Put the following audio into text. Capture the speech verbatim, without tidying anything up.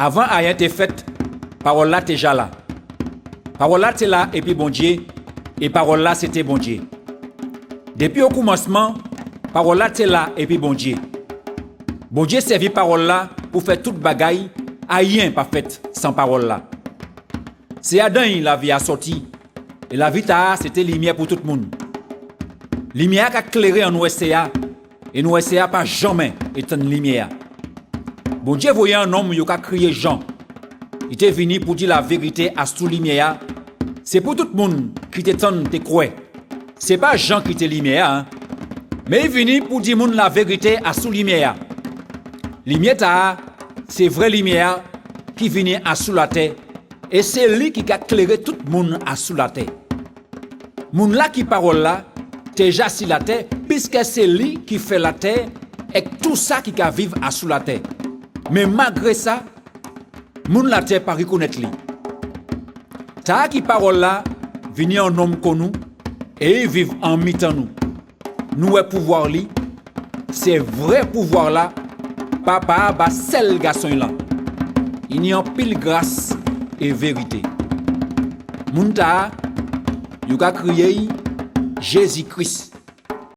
Avan ayen té fet, Pawol-la té ja la. Pawol-la té la épi Bondié, é Pawol-la sé té Bondié. Dépi o koumansman, Pawol-la té la épi Bondié. Bondié sèvi Pawol-la pou fè tout bagay, ayen pa fet san Pawol-la. Sé adan-y lavi-a sòti, é lavi-tala sé té limiè pou tout moun. Limiè-a ka kléré an nwèsè-a, é nwèsè-a pa janmen étenn limiè-a. Bondié voyé an nonm yo ka kriyé Jan. I té vini pou di lavérité asou limiè-a. Sé pou tout moun ki té tann té kwè. Sé pa Jan ki té limiè-a, en. Mé i vini pou di moun lavérité asou limiè-a. Limiè-tala, sé vré limiè-a ki vini asou latè, é sé li ki ka kléré tout moun asou latè. Moun-la ki Pawol-la té ja si latè, piskè sé li ki fè latè ek tou sa ki ka viv asou latè. Mé malgré sa, moun latè pa rikonnet li. Tala ki Pawol-la vini an nonm kon nou, é i viv an mitan nou. Nou wè pouvwa li, sé vré pouvwa-la Papa-a ba sel Gason-la. I ni anpil gras é vérité. Moun-tala, yo ka kriyé-y Jézi Kris.